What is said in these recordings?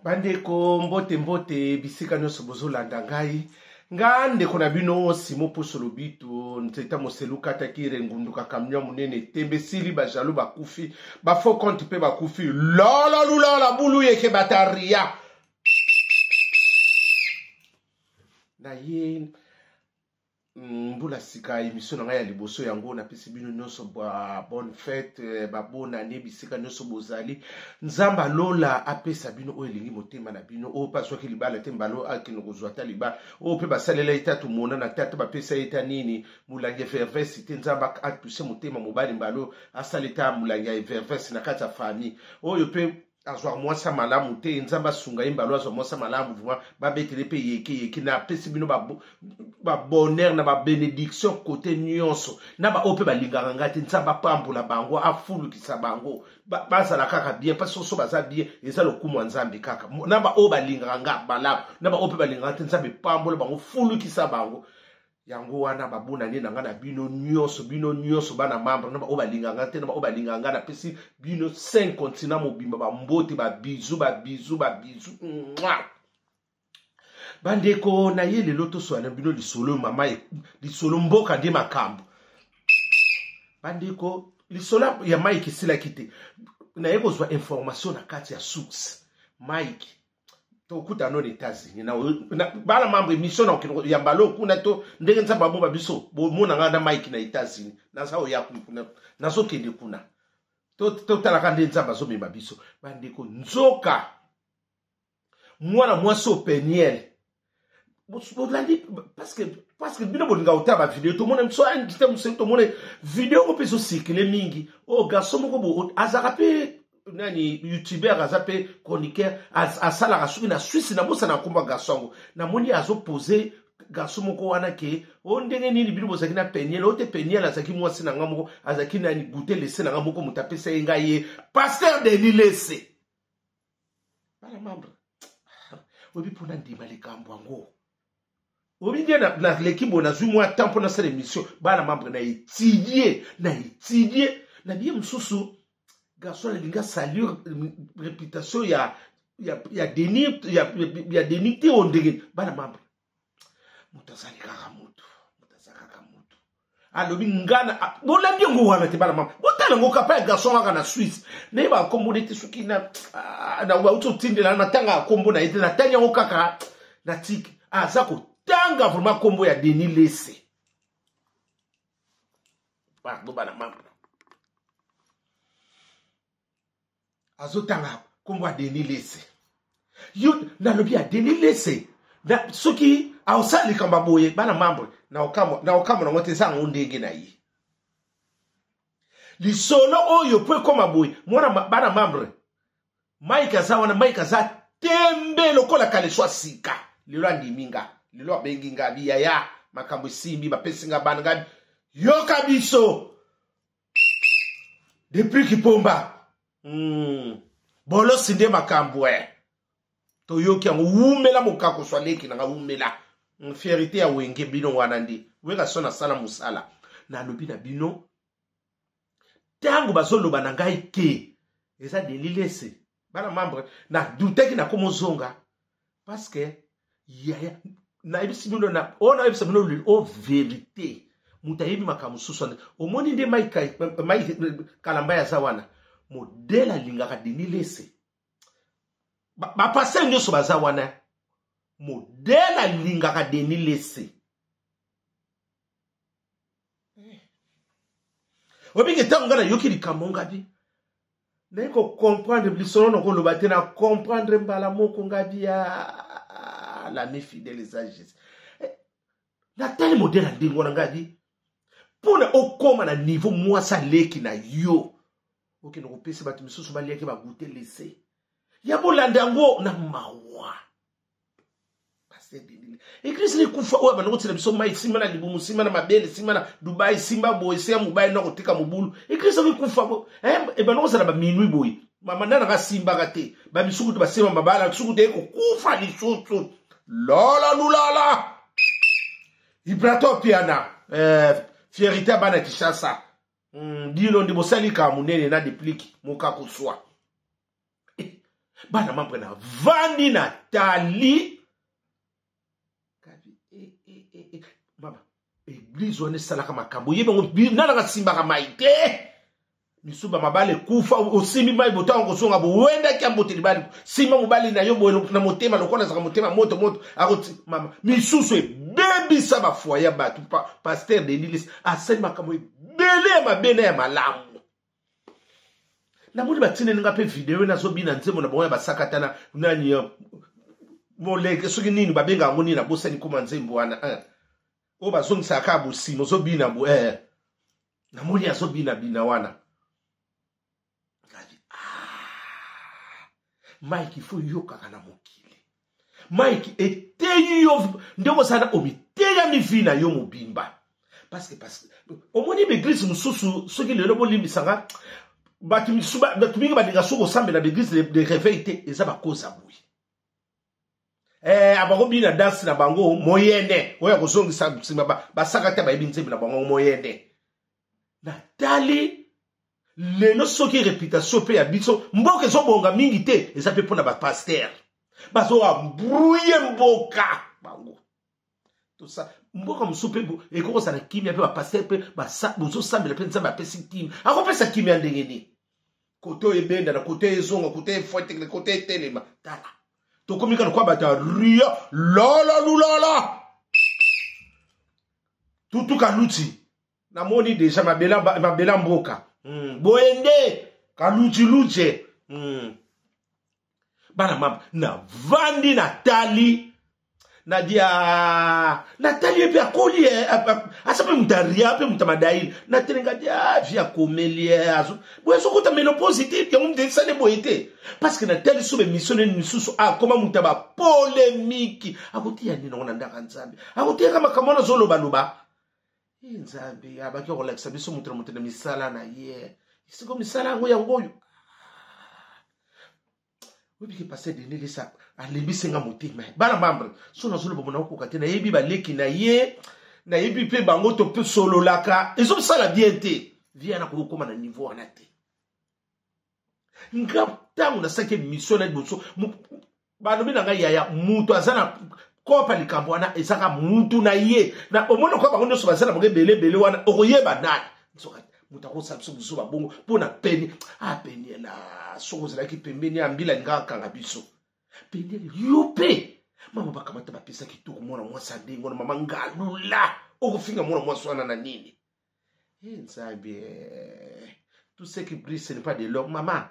Bandeko, mbote mbote bisika nyonso bozolanda ngai. Nga ndeko na bino Simo Poso Lobito, nzeta moselu kataki rengunduka camion monene tembe sili ba jaloux bakufi, ba faux compte pe bakufi. Lolo lulola bulu yeke bataria. Na ye mbula sika emission na ngai ya liboso yango napesi bino nyonso ba bonne fête eh, ba bonne année bisika nyonso bozali nzambe alola apesa bino oyo elingi motema na bino oyo mpe azwaki libala te mbala akende kozwa ata libala oyo mpe basalela ye tatu monana te ata bapesa ye ta nini molangi ya vervesi te nzambe atuse motema mobali mbala oyo asala eta molangi ya vervesi na kati ya famille oyo mpe azwaka mwasi ya malamu te nzambe asunga ye mbalo azwa mwasi ya malamu vraiment babetele mpe yeke yeke na apesi bino babonheur na babenediction kote nyonso na baoyo mpe balingaka ngai te nzambe apambola bango afulukisa bango bazala kaka bien mpasi soso baza bien eza lokumu ya nzambe kaka na baoyo balingaka ngai malamu na baoyo mpe balingaka te nzambe pambola bango fulukisa bango Yango wana babonane na nga na bino nyonso, bino nyonso bana membre na baoyo balingaka nga te na baoyo balingaka nga, napesi bino 5 continent mobimba bambote, babizu, babizu, babizu. Mwah! Bandeko na ye lelo toswana bino lisolo mama, lisolo mboka nde makambo. Bandeko, lisolo ya Mike esilaki te. Naye kozwa information na kati ya source. Mike tokuta no na États-Unis na, na bana membre émission na okende ya mbalo kuna to ndenge nzambe abomba biso bomona nga na Mike na États-Unis naza oya kuna nazokende kuna totalaka nde nzambe azomema biso bandeko nzoka mwana mwasi openiel bolandi parce que bino bolinga kotala bavideo tomona biso te mosusu tomona video moko mpe ezocircule mingi oyo oh, garçon moko bo azalaka mpe nani youtuber aza mpe chroniqueur asalaka soki na swisse nabosana nkombo ya garçon yango namoni azopose garçon moko wana ke o oh, ndenge nini bino bozalaki na peniel oyo te peniel azalaki mwasi na nga moko azalaki nani goute lese na nga moko moto apesa ye ngai ye pasteur denis lese bana membre oyebi mpona ndima likambo yango oyebi nde naleki boye nazwi mwa temps mpo nasala émission bana membre na étudie na étudie na biye mosusu garçon alingi asalir réputation ya ya, ya denis ya, ya denis te oyo ndenge bana membre moto azali kaka moto moto aza kaka moto alobi ngana bolandi yango wana te bana mama botala yango kapa ya garçon kaka na swisse nayeba nkombo nete soki na bauti otindela natanga nkombo na ye te natangi yango kaka na tike aza kotanga vraiment nkombo ya denis lese pardon bana mama azotanga nkombo ya denis lese yo nalobi ya denis lese na, soki aosala likambo ya boye bana membre na okamwa nango te eza yango ndenge na ye lisolo oyo mpo ekoma boye mwana bana membre mike aza wana mike aza tembe lokola kaleso sika lelo andimi nga lelo abengi nga biyaya makambo esimbi bapesi nga bana nga yoka biso depuis kipomba Bolosi nde makambo e toyoki yango wumela mokakoso aleki nanga wumela fierité ya wenge bino wana nde weka so nasala mosala nalobi na bino ntango bazoloba na ngai ke eza delilese bana membre na dutaki na komozonga parce que yaya nayebisi bino na oyo nayebisa bino o verité moto ayebi makambo mosusu wana omoni nde mike kalamba aza wana modele alingaka denis lese bapaster nyonso baza wana modele alingaka denis lese obiki ntango ngai nayoki likambo ngabi naye kocomprendre lisolo na koloba te na comprendre mbala moko ngabi ya lami fidèle eza jésus eh, natali modele ya ndenge wana ngabi mpo na okóma na niveau mwasi aleki na yo okende kopesa bato misusu baliaki bagute lese ya bolanda yango na mawa eglise likufa oyo abanda kotiela biso mai nsima na libumu nsima na mabele nsima na dubai simba boye se ya mobali na koteka mobulu eglise yango ekufa eh, ebanda kozala baminui boye mama nda nanga asimbaka te bamisuku te basema mabala misuku te ekokufa lisusu lola lulala ibrato piana eh, fierité ya bana kinshasa dino nde bosali kaka monene na depliki mokakuswa. Bana membre na vandi na tali kabi e, e, e, e. Mama eglise wana esalaka makambo oyebi yango nanaka simbaka mai te misuba mabala ekufa osimbi mai botango kozonga bowendaki ya mbote libali simba mobali na yo boye na motema lokola azalaka motema moto moto akoti mama misusu ebebisa bafoye ya bato pa, paster denilis asali makambo ebele ya mabe na ya malamu namoni batindeli nga mpe video nazobina nzembo na bango ya basakata na nani moleke soki nini babenga yango nini nabosani koma nzembo wana eh. Oyo bazongisaka kaka bosima ozobina bo eh. Namoni azobina bina wana ngabi ah, Mike ifo yokaka na mokili Mike eteyi yo ndenge ozala omiteyami vi na yo mobimba parce que omoni baeglise mosusu soki lelo bolimbisanga bato mingi balinga soki kosambela baeglise de réveil te eza bakoza boye eh, abakobina danse na bango moyene oyo akozongisa nsima basaka te bayebi nzembo na bango moyene natali lelo soki reputation mpe ya biso mboka ezobonga mingi te eza mpe mpo na bapaster bazoambrouye mboka bango tosa mboka mosusu mpe ekoki kozala kimia mpe bapaster mpe bozosambela mpe nzambe apesi kimia akopesa kimia ndenge nini kote oyo ebendana kote ezonga kote efwetekele kote etelema tala tokomi kaka lokola bato ya ria lolo lulolo tutu kaluti namoni deja mabela, mabela mboka boye nde kaluti luce. Bana mama navandi natali nadia natali ye mpe akoli aza mpe moto aria mpe moto amadaile natali nga dia vi akomeli boye azokota ménopause te yango moto esali boye te parce que natali so bemission nini misusu akoma moto ya bapolemiki akoteya nini yango na ndaka nzambe akoteyaka makambo wana azolobaloba nzambe abaki kolakisa biso moto na moto na misala na ye siko misala yango yango oyo oyebiki paster Denis Lesa alembisi nga motema bana membre so nazoloba mona okoka te nayebi baleki na ye nayebi mpe bango tosololaka ezosala bien te vie wana koki kokóma na niveau wana te nga ntango nasalaki émission na liboso balobi na ngai yaya moto aza na kopa likambo wana ezaka mutu na ye na omoni lokola bango nyonso baza na bango ebele ebele wana okoyeba nani nzoka moto akosala biso buzoba bongo mpo na peni ah peniela soki ozalaki pembeni ya mbila alingaka akanga biso peniel yo mpe mama bakamata bapesa kitoko mwana mwasi ya ndenge wana mama ngalula okofinga mwana mwasi wana na nini e nzambe tout ce qui brille ce n'est pas de l'or mama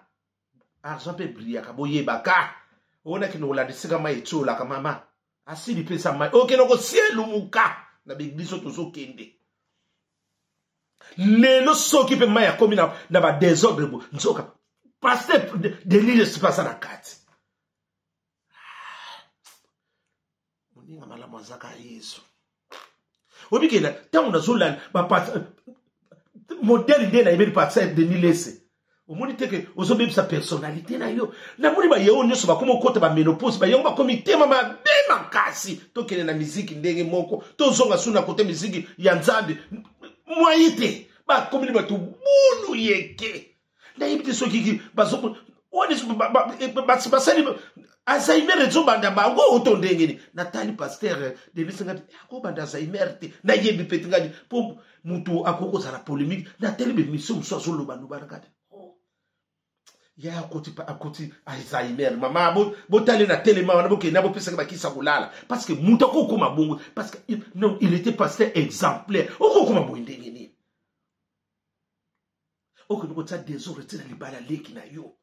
argent mpe brillaka boyebaka onakende kolanda esika mai etiolaka mama asili mpe eza mai okende kosielumuka na baeglise oyo tozokende lelo soki mpe mai akomi na, na badesordre bo nzoka paster delile esipa aza na kati moninga malamu azaka yesu obikela ntango nazolanda modele nde nayebeli paster denis lese omoni te ke ozobebisa personnalité na yo namoni bayewo nyonso bakomi okota baménopause bayango bakomi mitema mabe makasi tokende na miziki ndenge moko tozonga su na kote miziki ya nzambe mwaye te bakomeli bato bulu yeke nayebi te soki basali alzheimer ezobanda bango oto ndenge nini natali paster denis ngadi akobanda alzheimer te nayebi mpe te ngadi mpo moto akoki kozala polémique natali bemission mosusu azolobaloba na ngadi ya akoti akoti alzheimer mama botali na telema wana bokende bopesaka bakisa kolala parce que moto akokoma bongo parce que non il était pasteur exemplaire okokoma boye ndenge nini okende kotia desordre ti na libala leki na yo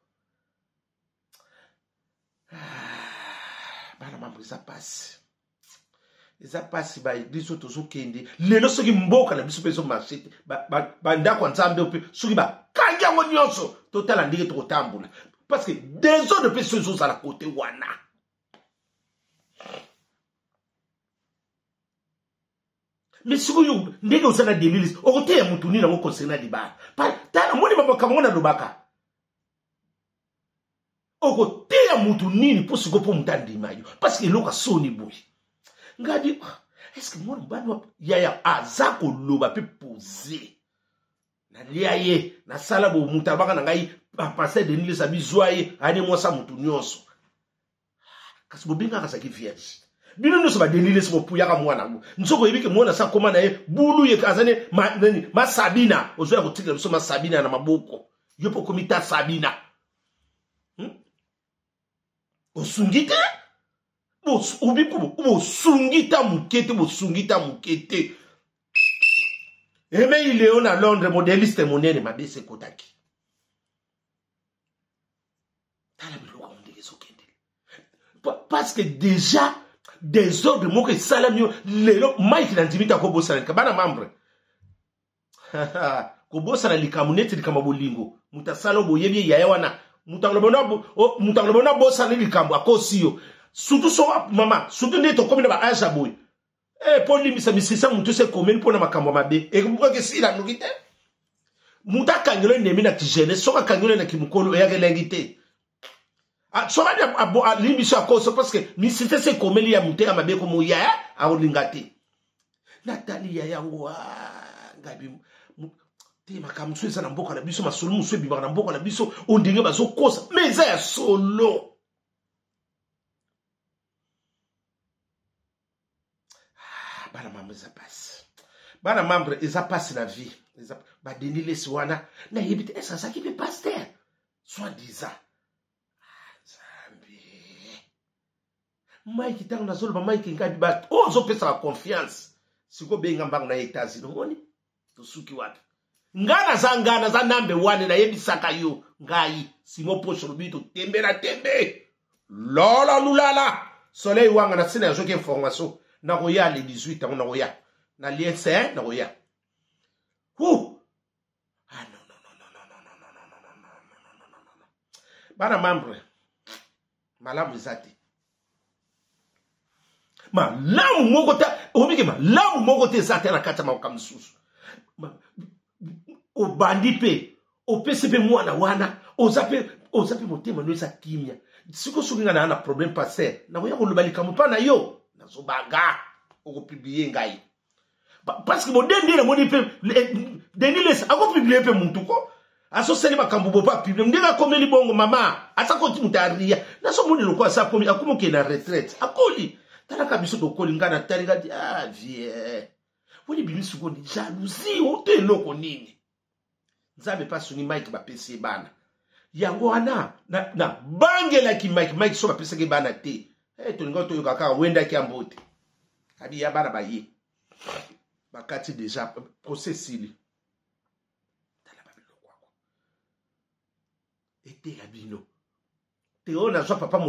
bana mambo eza pasi eza pasi baeglise oyo tozokende lelo soki mboka na biso mpe ezomarche te bandako ya nzambe mpe soki bakangi yango nyonso totala ndenge tokotambola parce que desordre mpe so ezozala kote wana mais sikoyo ndenge oza na delilis okoteya motu nini yango concerne libala tala moni makambo ngo nalobaka okoteya motu nini mpo sikoyo mpo motu andima yo parce que eloko asoni boye ngadi estce mwana mobali yaya aza koloba mpe pose nalia ye nasala bo moto abaka na ngai Pasteur Denis Lessie abizwa ye ayani mwasi ya motu nyonso. Kasi bobengaka azalaki vierge. Bino nyonso ba Denis Lessie bopuyaka mwana yango. Nzoko oyebi ke mwana sa koma na ye bulu ye aza ne ma, nani, masabina. Ozoya kotikela biso masabina na maboko. Yo mpo okomi ta sabina. Osungi te? Obi mpo bosungi ta moke te, bosungi ta moke te. Emei Leo na Londres, modeliste monene mabe sekotaki. Tala biloko yango ndenge ezokendele. Parce que déjà désordre moko esalami yo lelo. Mike na ndimi te akobosana likambo. Bana membre, kobosana likambo neti likambo ya bolingo, moto asala boyebi ye yaya wana, moto akoloba na bosana likambo, akosi yo. Surtout so mama, surtout nde tokomi na ba age ya boye, mpo limbisa misisa motu se ekomeli mpo na makambo ya mabe ekesila noki te. Moto akangelo enemi na kijene, soki akangelo na kimokolo eyaka elengi te. Soki alimbi so akoso, parce que misisa se ekomeli ya motema mabe komoya akolinga te. Natali ya yango ngai te, makambo mosusu eza na mboka na biso, masolo mosusu ebimaka na mboka na biso ondenge bazokosa, mais eza ya solo. Bana membre eza pasi, bana membre eza pasi na vie. Eza ba Denis Lessie wana nayebi te ese azalaki mpe pasteur soit disant. Nzambe, Mike, ntango nazoloba Mike ngai bato oyo ozopesaka confiance sikoyo benga mbango na États-Unis, omoni tosuki wapi? Nga naza, nga naza nambe wane, nayebisaka yo ngai Simon Poche olobi totembe na tembe lolo lulala soleil wanga na nsina yazoki information nakoya le 18 yango nakoya na lien nakoya. Ah non non non non non non non non non non non non non non. Bana membre, malamu eza te, malamu moko te, obike malamu moko te eza te na kati ya makambo mosusu. Obandi mpe opesi mpe mwana wana, oza mpe oza mpe motema no eza kimia. Sikoyo soki ngai naa na problème, pasteur, nakoya koloba likambo mpa na yo, nazobanga okopublie ngai, parce que bodende namoni mpe Denis Lessie akopublie mpe mutu ko azosali makambo bo apublie ndenge akomeli bongo. Mama aza koti moto aria, nazomoni lokola aza akomi akomi okende na retraite, akoli. Talaka biso tokoli, ngai natali ngai, ah vie woni bimi sikoyo jalousie oto eloko nini. Nzambe mpe asungi Mike, bapesi ye bana yango wana na bangelaki Mike. Mike so bapesaki bana te, hey, tolinga toyoka kaka wendaki ya mbote abi ya bana baye bakati déjà procès esili. Tala babiloko yango eteya bino te. Oyo nazwa papa,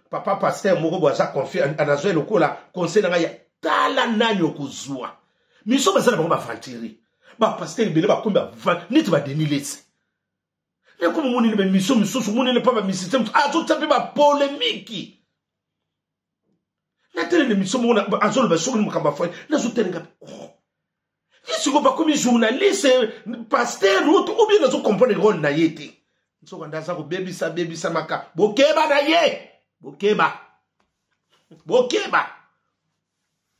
papa pasteur moko bo aza confiant, nazwa lokola conseil na ngai ya tala nani okozwa. Miso baza na bango baaventurier, bapasteur ebele bakomi neti baDenis Lessie. Ekomi monene bamiso misusu monene mpa bamisite mosusu azotia mpe bapolémique. Natelele miso moko azoloba soki makambo afai, nazotelenga ye sikoyo bakomi journaliste pasteur oto ou bien nazocomprendre role na ye te. Nsoka nde aza kobebisa bebisa maka. Bokeba na ye, bokeba, bokeba.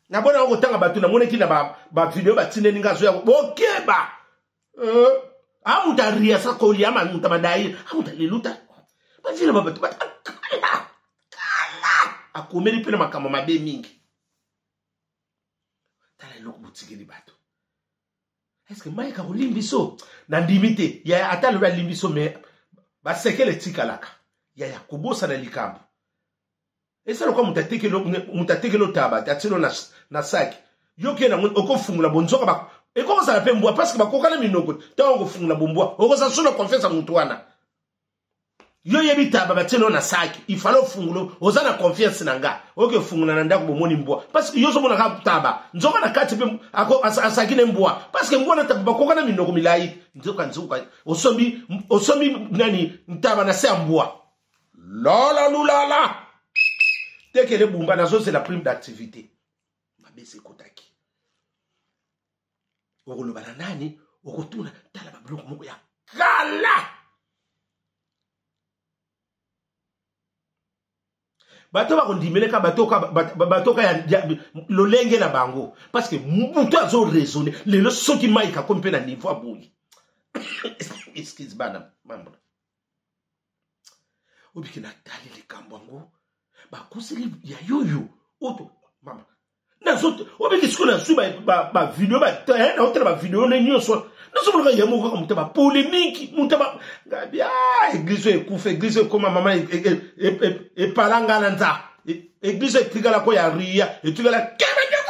Nabona yango kotanga bato, namonaki na bavideo batindeli nga azoya. Bokeba, amuta ariasa kolia mamuta madai amuta leluta bavila babato kala akomeli mpe na makambo mabe mingi. Tala eloko botikeli bato. Est-ce Mike akolimbi biso? Nandimi te yaya, ata alobi alimbi biso, mais basekele etikalaka yaya. Kobosana likambo eza lokola moto atekeli otaba te, atielo na saki, yo ke nango okofungola bonzoka, ekokozala mpe mbwa, parce que bakokana minoko. Ntango okofungola bombwa, okozala so na confiance ya motu wana. Yo yebi taba batielo na saki, ifale ofungola, oza na confiance na nga, oke ofungola na ndako, bomoni mbwa, parce que yo ozomona kaka taba, nzoka na kati mpe asaki ne mbwa, parce que mbwa na taba bakoka na minoko milai. Nzoka nzoka osombi osombi nani ntaba na se ya mbwa. Lala lulala tekele bumba, nazozela prime d'activité mabesi ekotaki. Okoloba na nani? Okotuna. Tala babiloko moko ya kala, bato bakondimeleka batoka ya lolenge na bango, parce que moto azo raisonne lelo soki Mike akomi mpe na niveau ya boye. Excuse bana membre. Obiki natali likambo yango bakoseli ya yoyo oto mama nazo obiki sikoyo nazwi bavideo naotala bavideo nde nyonso nazomonaka ya moko kaka moto bapolemiki moto ngabi ah, eglise oyo ekufa eglise ekoma mama epalangana nza eglise etikala ko ya ria etikala kebendeko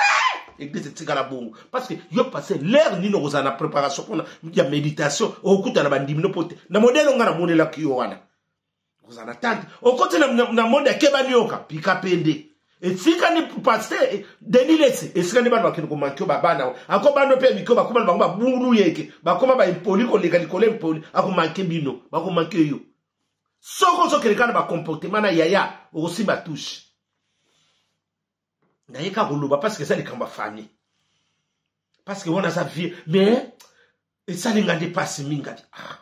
eglise etikala bongo parce que yo passe l'heure nini okozala na préparation mpona ya méditation okokutana bandimi no mpo te na modele nga namonelaki yo wana okozala na tante okoti na, na, na monde ya keba nioka pika pende esika ni paster denis lesi esika nde bana bakende komanke yo babana ako bana mpe ya mike bakoma na bango babulu yeke bakoma baimpoli koleka likolo impoli akomanke bino bakomanke yo soki ozokende kaka na bacomportement na yaya okosimba touche naye kaka koloba parce que eza likambo ya famille parce que wana aza vie mais esali nga nde mpasi mingi ati ah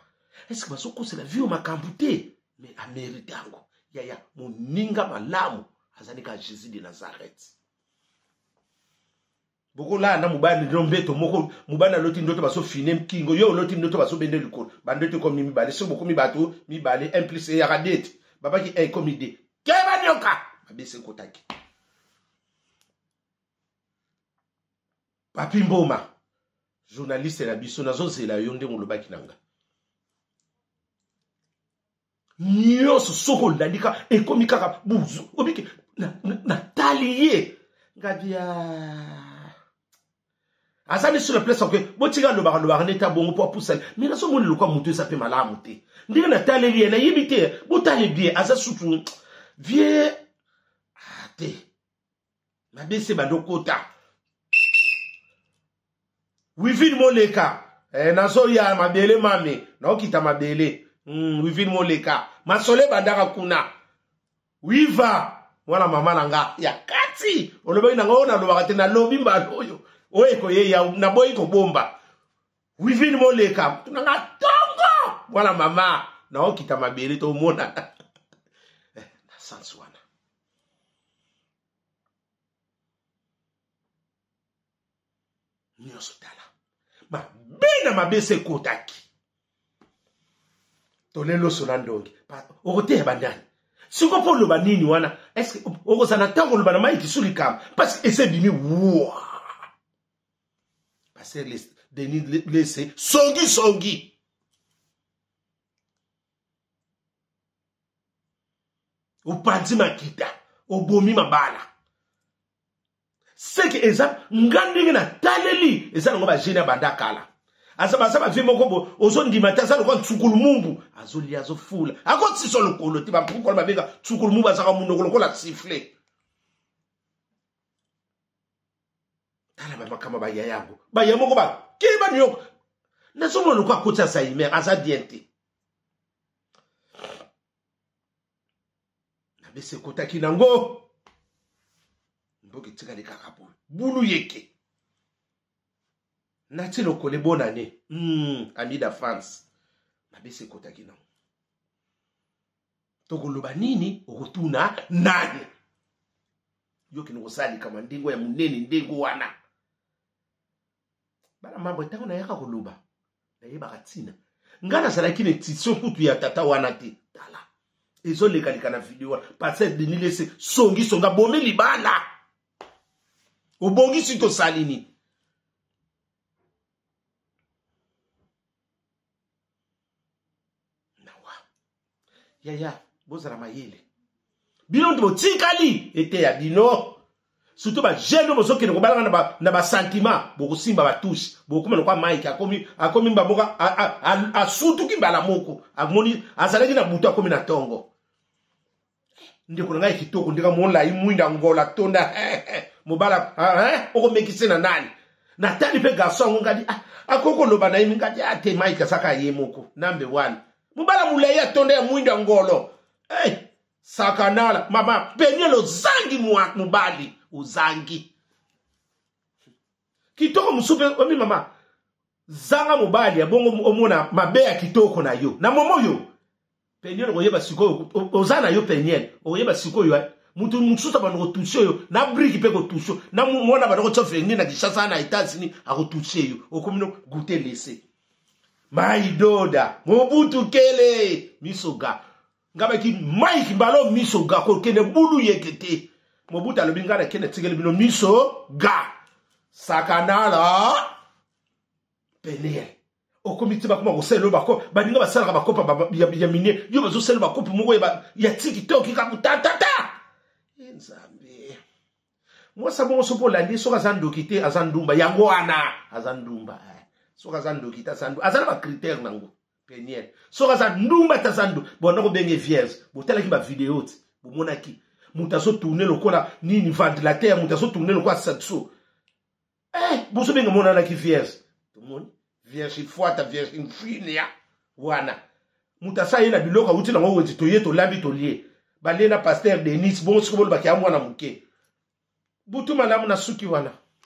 est ce que bazokosela vie makambo te mais amerite yango yaya moninga malamu azali kaka jésus de nazareth bokolala na mobali no mbeto moko mobali aloti ndoto bazofine nkingo yo oloti ndoto bazobende likolo bandoto ekomi mibale soki bokomi bato mibale un plus eyaka dete babaki un ekomi de keba nioka mabese ekotaki papi mboma journaliste na biso nazozela yo ndenge olobaki na nga nyonso soki olandi kaka ekomi kaka buzu obiki natali na, na ye ngabia aza lisu na place oke botika alobaka lobaka neti abongo mpo apusani me nazomona lokwa moto eza mpe malamu te ndenge nataleli ye nayebi te botale bien aza sutu vie ah, te mabe se bando kota wivine moleka eh, nazoya mabele mame naokita mabele wivine moleka masolo ebandaka kuna wiva mwana mama na nga ya kati olobaki na nga oyo nalobaka te nalobi mbala oyo oyo ekoyeya naboyi kobomba wivine moleka tuna nga tongo mwana mama naokita mabele tomonana eh, na sansi wana nyonso tala mabe na mabe se ekotaki toleloso na ndongi okoteya bandani siko mpo oloba nini wana estce okozala na ntango oloba na mai kisu likambo parce que ese ebimi wa paster denis lese songi songi opanzi makita obomi mabala seke eza nga ndenge nataleli eza nango bagene ya banda kala aza baza bavie moko bo ozondima te aza lokola nsukulumumbu azolia azofula akotisa lokolo te bampukolo babenga nsukulumumbu azaka monoko lokola sifle tala bamakambo baya yango baya moko bakeba niyoko nazomona lokola akoti alzheimer aza bien te nabesi ekotaki nango mboka etikali kaka boye bulu yeke nati lokole bonane ami da france mabesi ekotaki nango tokoloba nini okotuna nani yo kende kosala likambo ya ndenge ya monene ndenge wana bana mambo ntango nayaka koloba nayebaka ntina ngai nazalaki na etition kutu ya tata wana te tala ezolekaleka na video wana pasteur denis lese songisongi abomi libala obongisi tosali nini nawa yaya bozala mayele bino nde botikali eteya bino surtout bajeune oyo bozokende kobalaka na basentiment bokosimba batouche bokoma lokwa mike akomi akomi mbamoka asutuki mbala moko amoni azalaki na butu akomi na ntongo ndeko na ngai kitoko ndeka molai mwinda ngola tonda mobala okomekise na nani natali mpe garçon yango ngadi ah, akoki koloba na ye ngadi ate ah, mike azaka ye moko nambe wana mobala molai atonda ya mwindo ya ngolo hey, sakanala mama peniel ozangi mobali ozangi kitoko mosusu mpe omi mama zanga mobali ya bongo omona mabe ya kitoko na yo na momo oyo peniel okoyeba sikoyo oza na yo peniel okoyeba sikoyo eh. moto mosusu abanda kotushe yo na briki mpe kotushe na mwana abanda kotya verni na kinshasa na états-unis akotushe yo okomi no goute lese maidoda mobutu kele misoga Nga baki Mike mbalo miso ga kokende bulu yeke te. Mobutu alobi nga nakende tikeli bino miso ga. Sakanala Peniel. Okomi ti bakoma kosala bako baninga basalaka bakopa ya, ya minie yo bazosala bakopa moko ya, ya tiktok kaka tatata e nzambe mwasi bongo soki olandi soki aza ndoki te aza ndumba yango wana aza ndumba eh. Soki aza ndoki te aza ndumba aza na bacritère nango. Peniel soki aza ndumba te aza ndumba bonda kobenge vierge. Botalaki bavideo te bomonaki moto azotourne lokola nini ventilateur, moto azotourne lokola saxo. Eh, bozobenga monanaki vierge. Tomoni vierge fuata vierge mfinia wana moto asa ye na biloko awuti nango wenze toye tolambi tolie balie na pasteur Denis. Bongo soki bolobaki ya mwana moke butu malamu na suki wana.